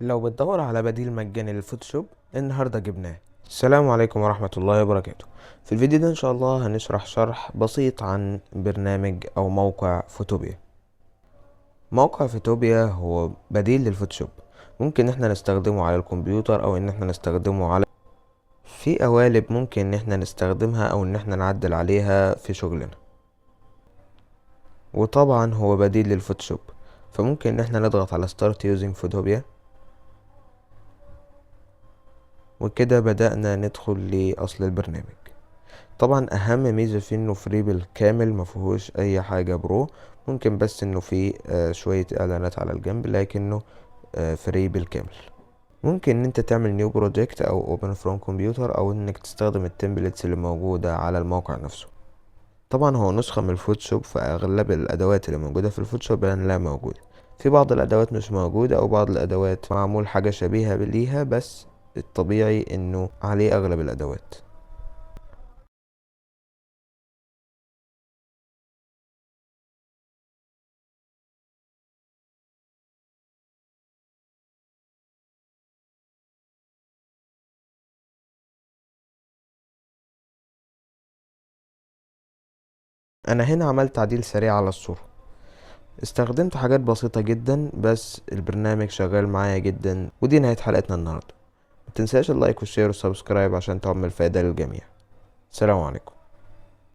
لو بتدور على بديل مجاني للفوتوشوب، النهاردة جبناه. السلام عليكم ورحمة الله وبركاته. في الفيديو ده ان شاء الله هنشرح شرح بسيط عن برنامج او موقع فوتوبيا. موقع فوتوبيا هو بديل للفوتوشوب، ممكن ان احنا نستخدمه على الكمبيوتر او ان احنا نستخدمه على في قوالب ممكن ان احنا نستخدمها او ان احنا نعدل عليها في شغلنا. وطبعا هو بديل للفوتوشوب، فممكن ان احنا نضغط على Start Using فوتوبيا، وكده بدأنا ندخل لأصل البرنامج. طبعا اهم ميزة فيه انه free بالكامل، ما فيهوش اي حاجة pro، ممكن بس انه فيه شوية اعلانات على الجنب، لكنه free بالكامل. ممكن ان انت تعمل new project او open from computer، او انك تستخدم ال templates اللي موجودة على الموقع نفسه. طبعا هو نسخة من الفوتوشوب، فاغلب الادوات اللي موجودة في الفوتوشوب لا موجودة. في بعض الادوات مش موجودة، او بعض الادوات معمول حاجة شبيهة ليها، بس الطبيعي انه عليه اغلب الادوات. انا هنا عملت تعديل سريع على الصورة، استخدمت حاجات بسيطة جدا، بس البرنامج شغال معايا جدا. ودي نهاية حلقتنا النهاردة. متنساش ال like وال share وال subscribe عشان تعمل فائدة للجميع. السلام عليكم.